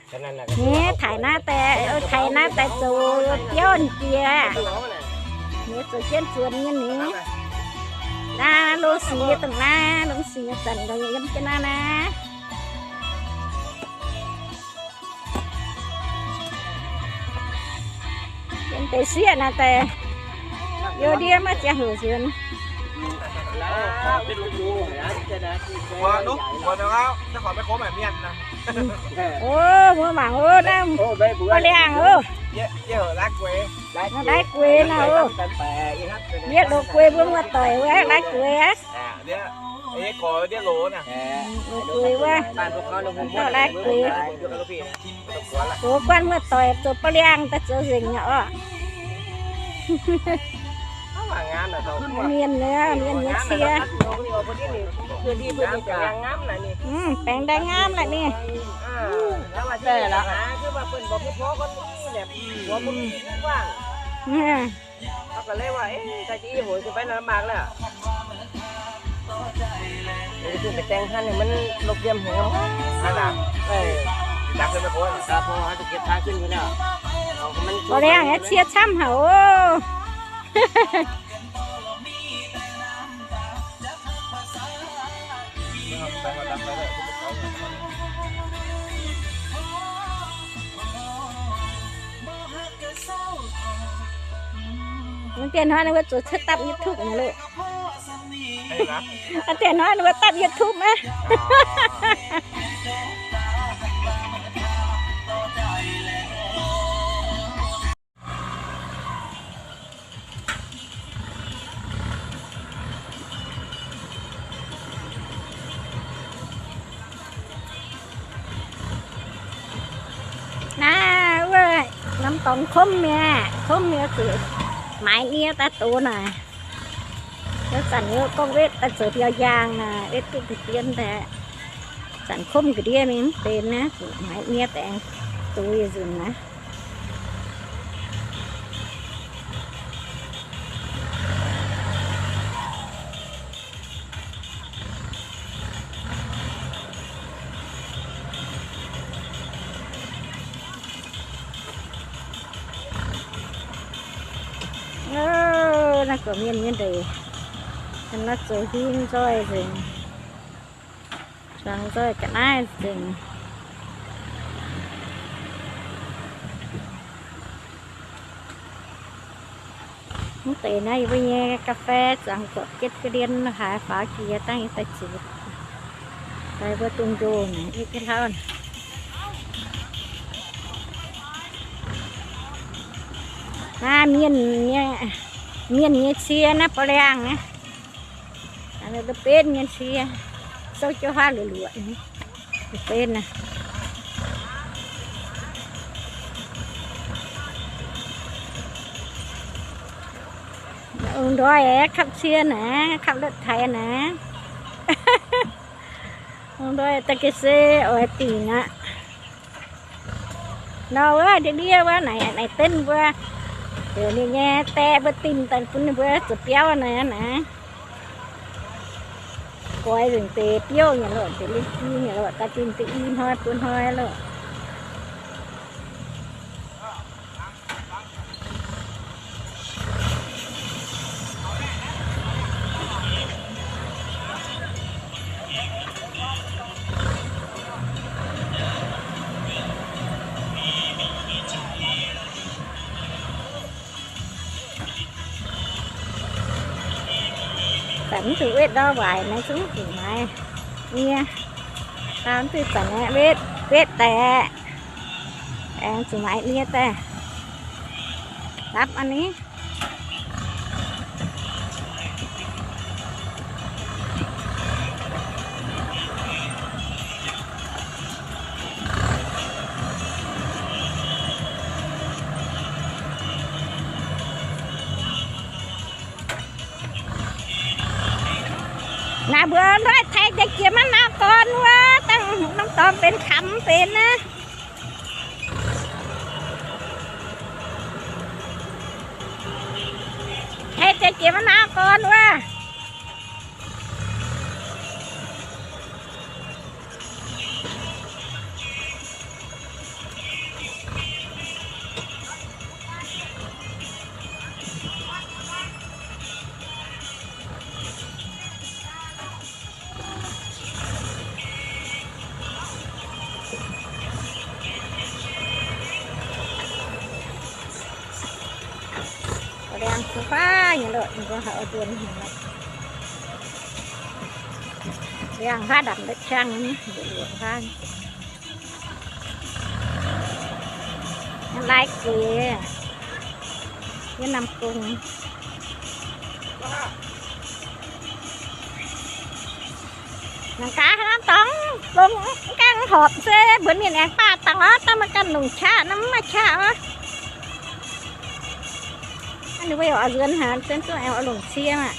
Nyei taaih naaiv daaih, taaih naaiv daaih zoux biauv jiex. Nyei zoux jienv zuonx nyei ni. Naaiv lungh sic dongh naaiv, lungh sic zanc dongh yiem jienv naaiv naaiv. Yiem deix sieqv naaiv daaih, youh ndiev maiv ziangh hoc nzuonx. Ov, mbuo mangc ov, naaiv mba'liangh ov. Laiv gueix naaiv ov. Yie loz gueix mbuo muoz-doic wuov, laiv gueix aqv. Loz gueix wuov, laiv gueix. Zoux guanh muoz-doic zoux ba'liangh daaih zoux nzengc nyei orqc. Mienh, mienh nyei cie. Baengx daaih ngamv laic mingh. Mbuo laengz cie camv haic oc. Mv deix hnoi ninh mbuo zuqc cuotv dapv YouTube nyei loh. Mv deix hnoi ninh mbuo dapv YouTube aqv. Naaiv wuov norm dorngx komv nyei, komv nyei zuqc maaiz nie daaih dox naaic. Wuov zanc wuov gorngv wetv daaih zoux biauv yaangh naaic, wetv duqv deix dien daaih. Zanc komv ga'ndiev mingh mv benx naaiv, zuqc maaiz nie daaih aengx dox yietc nzunc naaiv. Naaiv gorqv mienh nyei ndeic, naaiv zoux hingv nzoih nzengc, zuangx nzoih ga'naaiv nzengc. Mv deix naaiv yie mbuo nyei ga'fei zuangx zorpc jienv ga'ndien haaix faaux jiex dangh yie daaih ziux daaih mbuo dungx njoh naaic, yie jienv hlauv. Naaiv mienh nyei, mienh nyei cie naaiv, ba'liangh naaiv. Benv nyei cie, souv jiouv huaav luoqc luoqc nyei. Benv naaiv. Ong-ndoih aeqv, kapv cie naaiv, kapv lotv taaix naaiv. Ong-ndoih da'geh se oix dingc aqv. Nor wuov ndie-ndiev wuov naaic, naaic benv mbuo, heuc ninh nyei die mbuo dingh daaih bun ninh mbuo zoux biauv naaic naaic. Goix nzengc deix biouv nyei loh, deix lin-i nyei loh, daaih dingh deix i hnoi buo hnoi loh. Daaih mv zuqc wetv ndau waaic naaiv, zungv zuqc maaiz nie. Daaih mv duqv zanc aeqv, wetv, wetv daaih aeqv, aengx zuqc maaiz nie daaih dapv a'ni. Naaiv mbuo ndoih taaih deix jiex maiv naaiv gorn wuov, dangh norm dorngx benx kamx benx naaiv. Taaih deix jiex maiv naaiv gorn wuov. Liangx se faav nyei lorqc, ninh mbuo haiz oix nzuonx haic. Liangx faav ndapc ndapc qangx nyei, luoqc faav. Laaiv gueix, yiem Nam Gong. Mangc gaax, haaix norm dorngx longx gaengh horpc se mbuox mienh aengx baac dangh oc, dangh maaih ganh longc qaqv, naaiv mv maaih qaqv oc. Ninh mbuo yaac oix nzuonx haic, se duqv aengx oix longc cie maah.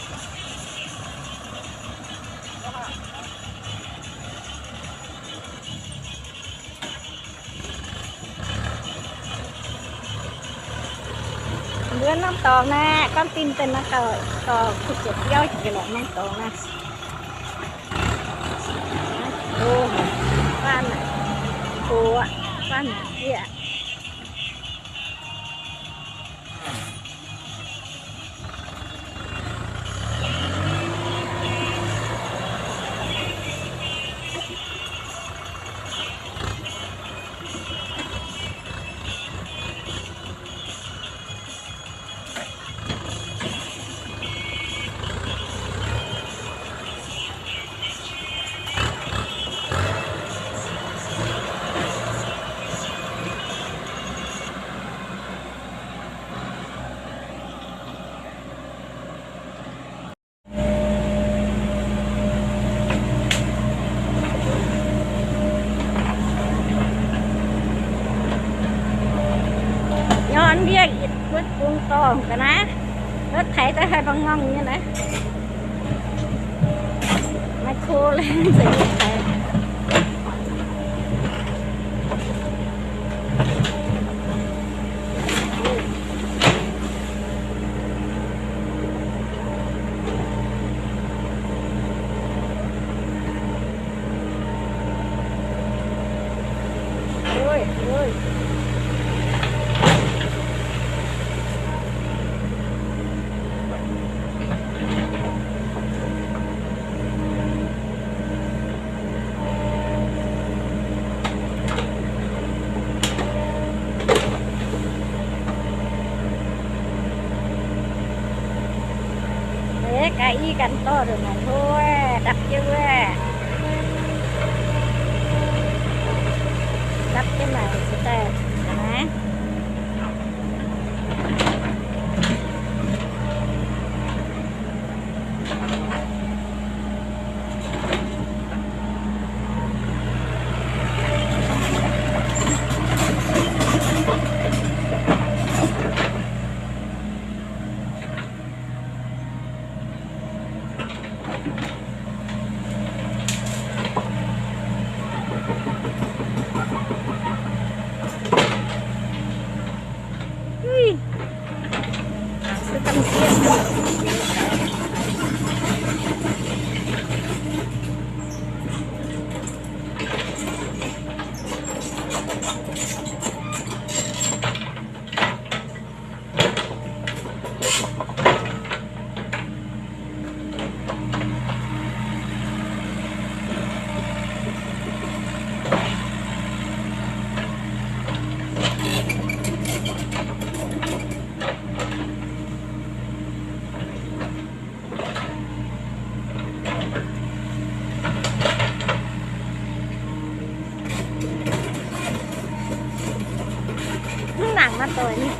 Mbuo norm dorngx naaiv, gorngv dinh deix naaiv gauh, gauh kuh ziepc biauv jiex lorqc norm dorngx naaiv. O, faanv, o, faanv yie. Nyorn mbienv yie mbuo bung dorngh ga'naaiv, รถไถ daaih haih mbu'ngorngh nyei naaiv. Maiv ko leiz nzengc รถไถ. Eix gaax i ganh dorh ndongc naaic hlo, dapv jienv wuov, dapv jienv naaic se daaih naaiv. Mv nangc maaih doic nyei.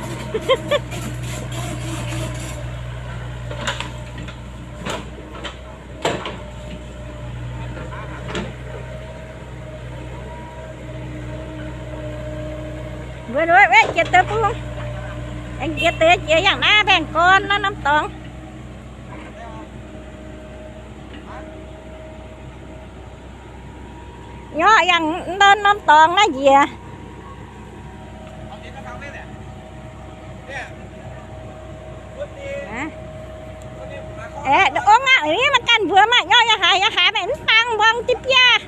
Mbuo wetv jiex deix bung, aengx jiex deix jiex yangh naaiv mbaengx-gorn naaiv norm dorngx. Nyorqv yangh ndorn norm dorngx naaiv njiec. Aeqv, ong aqv, maiv ganh mbuox maah, nyorqv yangh haaix, yangh haaix maengx mv dangh mbuangz diqv biaav.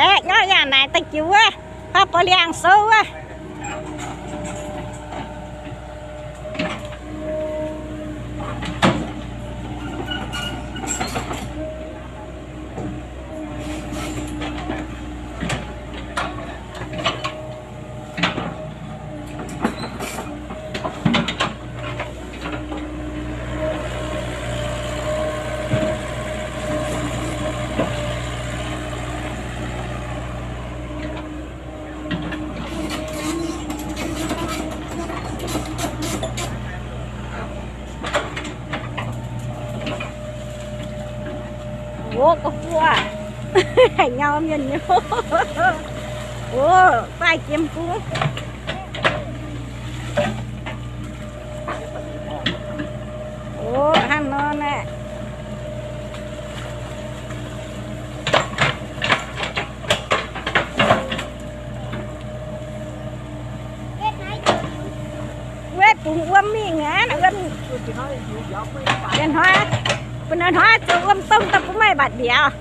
Aeqv, nyorqv yangh naaic daaih jiex wuov, baav borh liangh sou wuov. Oc, ga'buoz. Haiz nyau mienh nyei. Oc, baaih jiem bung. Oc, hnangv nor naaic. Wuov bungx wuom mingh aqv, wuom. Hnoi, bun hnoi zuqc wuom domh daaih bun meih mbatc mbiauz.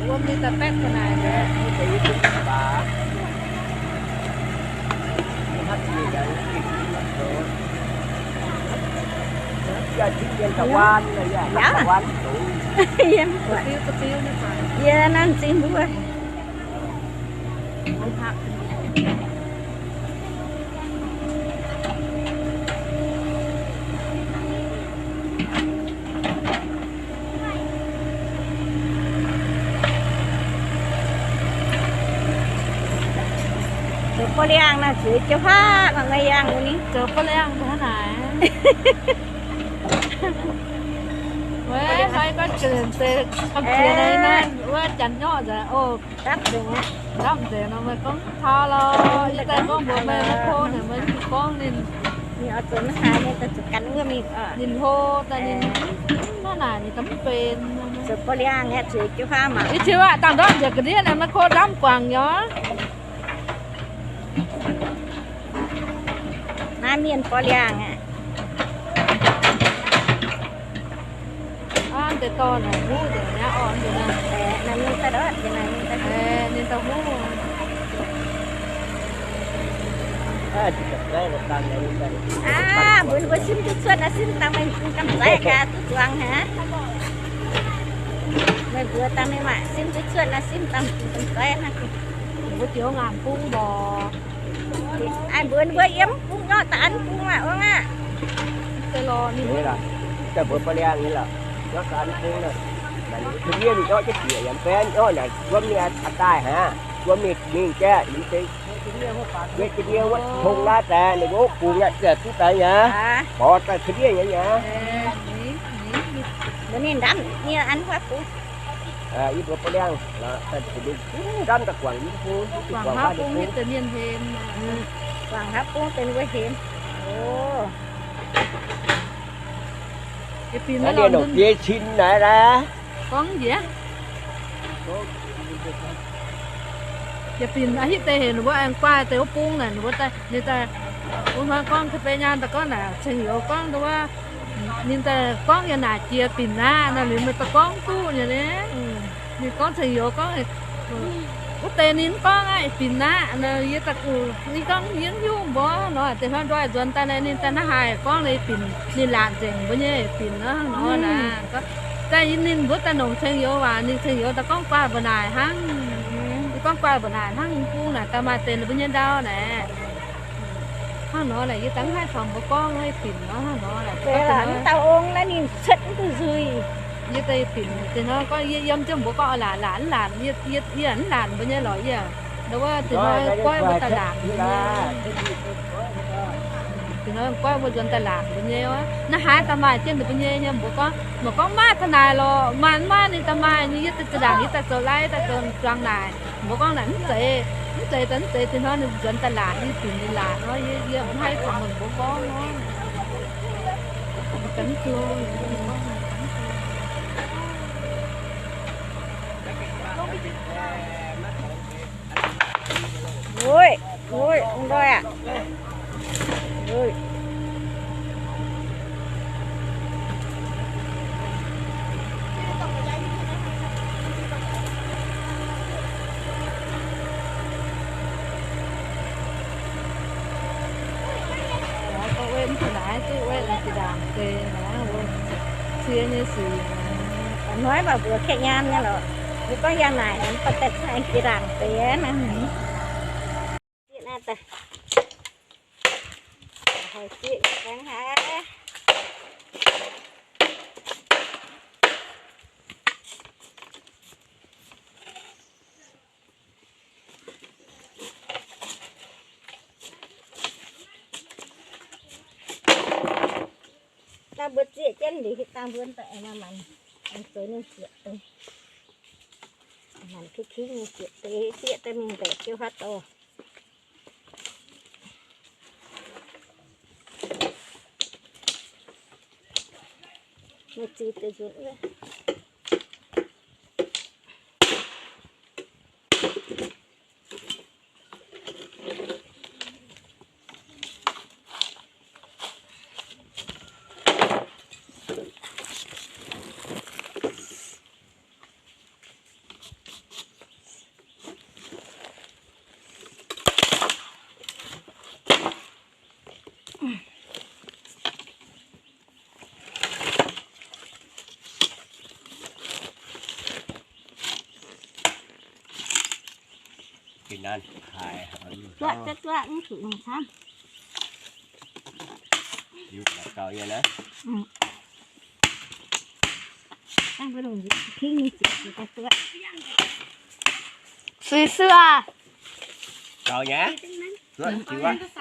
Wuom ninh daaih baeqv ga'naaiv. Yiem buatc. Yie nanv zingh mbuo. Zoux ba'liangh naaic zueiz jiu haav, mangc gaax yangh wuov ninh. Zoux ba'liangh hnangv naaic. Weic haaix gorngv jiex deix, gamh jiex naaiv, wuov janx nyorqv nzengc oc. Ndapv nzengc aqv. Ndapv nzengc nor meih gorngv taux lorqc. Yie daaih gorngv mbuox meih, meih ko naaic meih mv zuqc gorngv ninh. Ninh oix zoux naaiv haaix, ninh daaih zuqc gan wuov mingh oc. Ninh hlo daaih ninh mv, mv naaic ninh daaih mv benx. Zoux ba'liangh aqv, zueiz jiu haav mangc. Yie qiex waac dangh ndortv njiec ga'ndiev naaic meih ko ndamv guangc nyei. Naaiv mienh ba'liangh aqv. Aav, deix dorh naaic huv nzengc mi'aqv orqc, nzengc naaiv. Ninh daaih huv. Aav, mbuo, mbuo simv duqv cuotv naaiv, simv dangh mengh bung gamh nzaiv gaax duqv zuangx hnangv. Meih mbuo dangh mengh maaic simv duqv cuotv naaiv, simv dangh mengh bung gamh nzaiv hnangv. Mbuo jiex ngaanc bung mborqc. Aav, mbuo, mbuo yiem bung nyorqc da'an bung aqv, ong aqv. Deix mbuo ba'liangh nyei lorqc, nyorqc da'an bung naaic. Ga'ndiev ninh nyorqc jienv bieqc yaac mv benx, nyorqc naaic wuom ninh a'daaih hnangv, wuom ninh mingh jaav, ninh deix, wuov ga'ndiev wuov tong naaiv daaih, ninh wuov bungx aqv, ziouc duqv daaih nyei. Borx daaih ga'ndiev nyei aqv. Ninh ndamv nyei an huaav bung. Yie mbuo ba'liangh, ndamv daaih guangc yie bung, guangc huaav bung, guangc huaav bung benx wuov hemx. Oc. Yie binc naaiv lorqc, nongc biei cin naaiv laaix. Gorngv njiec. Yie binc a'hitv deix heuc ninh mbuo aengx guaaih deix wuov bung naaic, ninh mbuo daaih, ninh daaih, wuov hnoi gorngv taux beiv nyaanh daaih gorngv naaic, ceng-youz gorngv wuov, ninh daaih gorngv yie naaic jiex binc aqv nor, liuz meih daaih gorngv duqv nyei ni. Ninh gorngv ceng-youz gorngv, wuov deix ninh mv gorngv aqv, binc aqv nor, yie daaih, ninh gorngv yie mv hiuv mbuo nor, deix hnoi ndoih nzuonx daaih naaiv, ninh daaih naaiv haaix gorngv naaiv binc, ninh laatc nzengc mbuo nyei binc nor, hnangv nor naaic. Daaih ninh mbuo daaih nongc ceng-youz waac, ninh ceng-youz daaih gorngv guaaih mbu'naaic hnangv. Ninh gorngv guaaih mbu'naaic hnangv, bung naaic daaih maaih deix ninh mbuo nyei ndau naaic. Hnangv nor naaic, yie daaih mv haih caux mbuo gorngv naaiv binc nor, hnangv nor naaic. Mv dauh ong naaiv ninh cuotv mv duqv nzuih. Yie daaih binc deix hnoi gorngv yie yiem jienv mbuo gorngv laatc laatc mv laatc, yie, yie mv laatc mbuo nyei lorqc yie. Ndau wuov deix hnoi goiv mbuo daaih laatc mbuo nyei. Deix hnoi goiv mbuo nzuonx daaih laatc mbuo nyei wuov. Naaiv haaix daaih maaih jienv ninh mbuo nyei nyei, mbuo gorngv, mbuo gorngv maaih taux naaic lorqc, maaih mv maaih ninh daaih maaih nyei, yie daaih za'ndanc yie daaih zoux lai daaih zoux zuangx naaic. Mbuo gorngv naaic mv zeiz, mv zeiz daaih mv zeiz, deix hnoi ninh nzuonx daaih laatc, yie binc ninh laatc nor, yie, yie mv haih caux meih mbuo gorngv nor. Gắn Flow. Ui, ui, ông đôi ạ. Ui. Có uê mv thù nái, chứ uê là chỉ đảng về nè, cie như xì. Nói bảo vừa khẽ nhan nha lọ. Nếu có gian này, em có test hai cái đảng về nè. Hỏi chuyện sáng hả? Dangh mbuo zieqv jienv liuz, dangh mbuo daaih aengx maaih mangc, aengx zoux ninh zieqc deix. Mangc kingh kingh ninh zieqc deix, zieqv daaih mingh mbaeqc jiu haaix dorh. Meih ziux deix nzunc wuov. Zuaqv, zuaqv, zuaqv, mv zuqc longc camv. Liuz la'gauh nyei naaiv. Suiv suiv aac. Gauh nyei. Zuaqv jiuv aqv.